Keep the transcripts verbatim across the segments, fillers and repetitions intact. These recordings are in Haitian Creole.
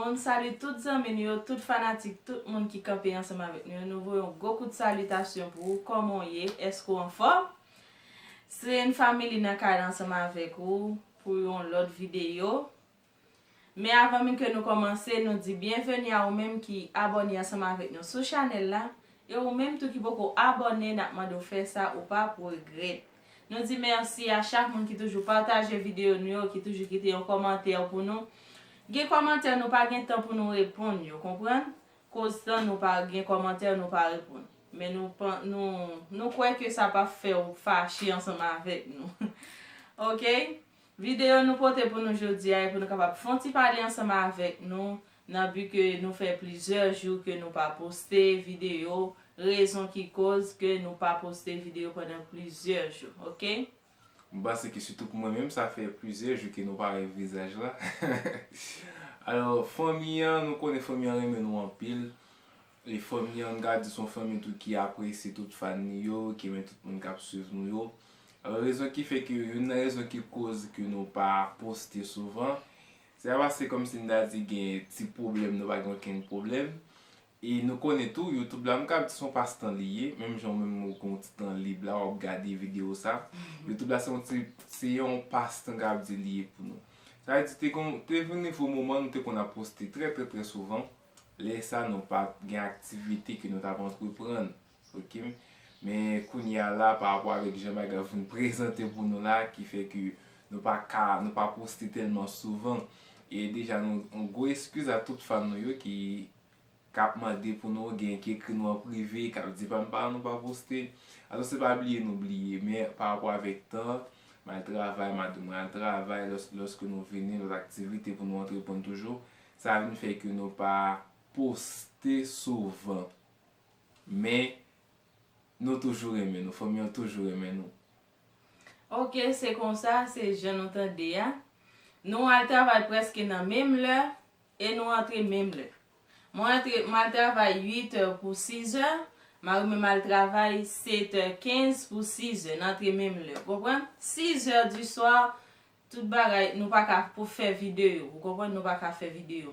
Nou salye tout zanmi nou yo, tout fanatik, tout moun ki kanpe ansanm avèk nou yo. Nou voye yon gwo kout salitasyon pou ou. Kòman w ye? Èske w anfòm? Seren Family nan kay la ansanm avèk ou pou yon lòt videyo. Men avan menm ke nou kòmanse, nou di byenveni a ou menm ki abòne ansanm avèk nou sou chanèl la. E ou menm tou ki poko abòne, n ap mande w fè sa, ou p ap regrèt. Nou di mèsi a chak moun ki toujou pataje videyo nou yo, ki toujou kite yon kòmantè pou nou. Gen kòmantè nou pa gen tan pou nou reponn yo, konprann? Koz tan nou pa gen kòmantè nou pa reponn. Men nou, nou, nou kwè ke sa p ap fè w fache ansanm avèk nou. Oke? Videyo nou pote pou nou jodi a e pou nou kapab fè yon ti pale ansanm avèk nou, nan bi ke nou fè plizyè jou ke nou pa poste videyo, rezon ki koz ke nou pa poste videyo pandan plizyè jou, oke? M panse ke sitou pou mwen menm, sa fè plizyè jou ke nou pa wè vizaj la. Alò, fanmi an, nou konnen fanmi an renmen nou anpil. E fanmi an, m ka di se yon fanmi tou ki apresye tout fan li yo, ki renmen tout moun k ap swiv nou yo. Alò, rezon ki fè ke, youn nan rezon ki koz ke nou pa poste souvan, se pa paske kòmsi m ta di gen ti pwoblèm, nou pa gen okenn pwoblèm. E nou konnen tou, YouTube la, m ka di se yon pastan li ye, menm jan ou menm ou gen yon ti tan lib la, w ap gade videyo sa. YouTube la, se yon ti, se yon pastan, m ka di li ye pou nou. Sa vle di, te gon, te vin rive yon moman, nou te konn ap poste trè, trè, trè souvan. Lè sa, nou pa t gen aktivite ke nou t ap antreprann, oke? Men kounye a la, pa rapò avèk jan bagay yo vin prezante pou nou la, ki fè ke nou pa ka, nou pa poste tèlman souvan. E deja, nou, yon gwo eskiz a tout fan nou yo ki, k ap mande pou nou, gen ki ekri nou an prive, k ap di pa m pa, nou pa poste. Alò, se pa bliye nou bliye, men pa rapò avèk tan, m al travay, madanm mwen al travay, lòs-, lòske nou vini, lòt aktivite pou nou antreprann toujou, sa vin fè ke nou pa poste souvan. Men, nou toujou renmen nou, fanmi an toujou renmen nou. Oke, se konsa, se jan nou tande a. Nou al travay prèske nan menm lè e nou antre menm lè. Mwen antre, m al travay uit è pou sis è, mari mwen al travay sèt è kenz pou sis è, n antre menm lè. Konprann? Sis è di swa, tout bagay, nou pa ka pou fè videyo, ou konprann, nou pa ka fè videyo.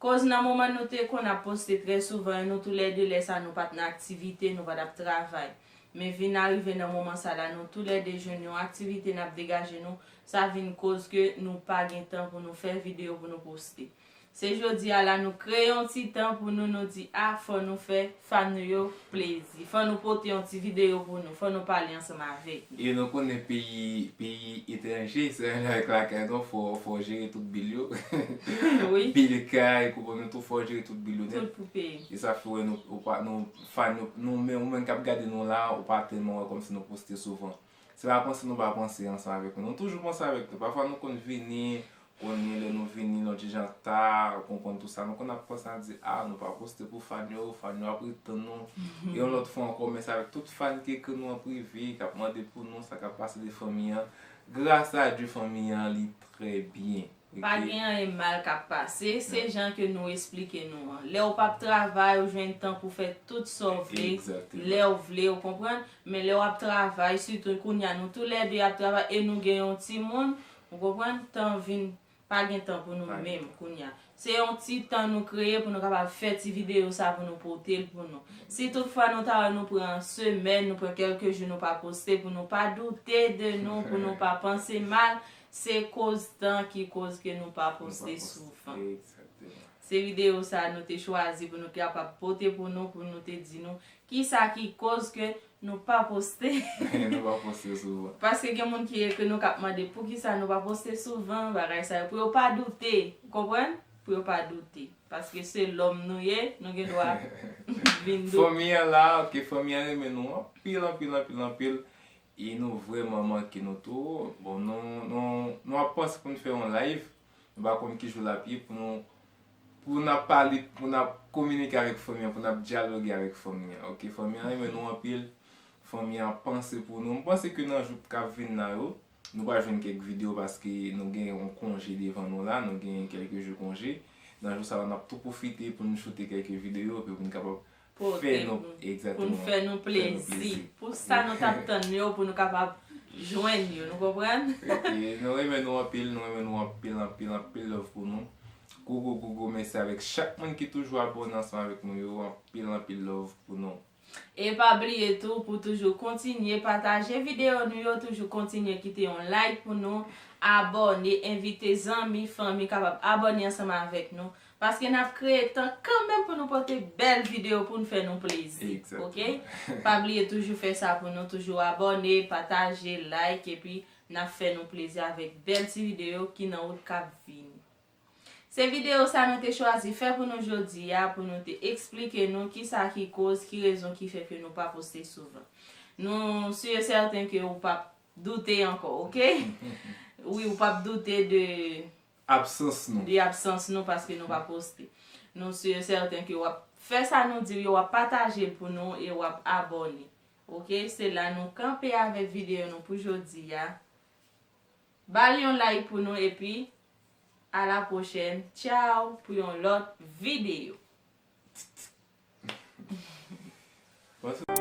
Koz nan moman nou te konn ap poste trè souvan, e nou toulède lè sa nou pa t nan aktivite, nou pa t ap travay. Men vin arive nan moman sa la, nou toulède jwenn yon aktivite, n ap degaje nou, sa vin koz ke nou pa gen tan pou nou fè videyo, pou nou poste. Se jodi a la nou kreye yon ti tan pou nou, nou di, a, fò nou fè fan nou yo plezi. Fò nou pote yon ti videyo pou nou, fò nou pale ansanm avèk nou. E nou konnen peyi, peyi etranje, se menm jan avèk lakay nou, fò, fò jere tout bil yo. Wi. Bil kay, koup nou tou, fò jere tout bil yo nèt. Tout pou peye. E sa fè wè nou, ou pa, nou, fan yo, nou, men, ou menm k ap gade nou la, ou pa tèlman wè kòmsi nou poste souvan. Se pa panse nou pa panse ansanm avèk nou. Nou toujou panse avèk nou. Pafwa nou konn vini, konnen lè nou vini, nou ti jan ta, ou konprann tou sa. Nou konn ap panse, n ap di, a, nou pa poste pou fan yo, fan yo ap ret tann nou. E yon lòt fwa ankò, mèsi avèk tout fan ki ekri nou an prive, k ap mande pou nou, sa k ap pase de fanmi an. Gras a Dye, fanmi an, li trè byen. Pa gen anyen mal k ap pase, se jan ke nou esplike nou an. Lè w p ap travay, ou jwenn tan pou fè tout sa w vle, lè w vle, ou konprann? Men lè w ap travay, sitou kounye a nou toulède ap travay e nou gen yon timoun, ou konprann? Tan vin, pa gen tan pou nou menm kounye a. Se yon ti tan nou kreye pou nou kapab fè ti videyo sa pou nou pote l pou nou. Si toutfwa nou ta wè nou pran semèn, nou pran kèlke jou nou pa poste, pou nou pa doute de nou, pou nou pa panse mal, se koz tan ki koz ke nou pa poste souvan. Se videyo sa nou te chwazi pou nou kapab pote pou nou, pou nou te di nou kisa ki koz ke nou pa poste. Nou pa poste souvan. Paske gen moun ki ekri nou k ap mande poukisa nou pa poste souvan, bagay sa yo, pou yo pa doute, ou konprann? Pou yo pa doute. Paske se lòm nou ye, nou gen dwa vin doute. Fanmi an la, oke, fanmi an renmen nou anpil, anpil, anpil, anpil. E nou vrèman manke nou tou. Bon, nou, nou, nou ap panse pou n fè yon live. Nou pa konn ki jou l ap ye pou nou, pou n ap pale, pou n ap kominike avèk fanmi an, pou n ap dyaloge avèk fanmi an. Oke, fanmi an renmen nou anpil. Fanmi an panse pou nou. M panse ke nan jou k ap vin la yo, nou pral jwenn kèk videyo paske nou gen yon konje devan nou la, nou gen kèlke jou konje. Nan jou sa yo, n ap tou pwofite pou n choute kèlke videyo, epi pou n kapab fè nou, pou n fè nou plezi. Pou sa nou t ap tann yo, pou nou kapab jwenn yo, nou konprann? Oke, nou renmen nou anpil, nou renmen nou anpil, anpil, anpil love pou nou. Gwo gwo gwo gwo mèsi avèk chak moun ki toujou abòne ansanm avèk nou yo. Anpil anpil love pou nou. E pa bliye tou pou toujou kontinye pataje videyo nou yo, toujou kontinye kite yon like pou nou, abòne, envite zanmi, fanmi kapab abòne ansanm avèk nou. Paske n ap kreye tan kanmenm pou nou pote bèl videyo pou n fè nou plezi. Exactement. Ok? Pa bliye toujou fè sa pou nou, toujou abòne, pataje, like, epi n ap fè nou plezi avèk bèl ti videyo ki nan wout k ap vini. Se videyo sa nou te chwazi fè pou nou jodi a, pou nou te eksplike nou kisa ki koz, ki rezon ki fè ke nou pa poste souvan. Nou si e sèten ke ou p ap doute ankò, ok? Wi, ou p ap doute de Absans nou. De absans nou paske nou pa poste. Nou si e sèten ke w ap fè sa nou di w yo, w ap pataje l pou nou e w ap abòne. Ok, se la nou kanpe avèk videyo nou pou jodi a. Ba l yon like pou nou epi a la pwochèn. Tchao pou yon lòt videyo. Bon, se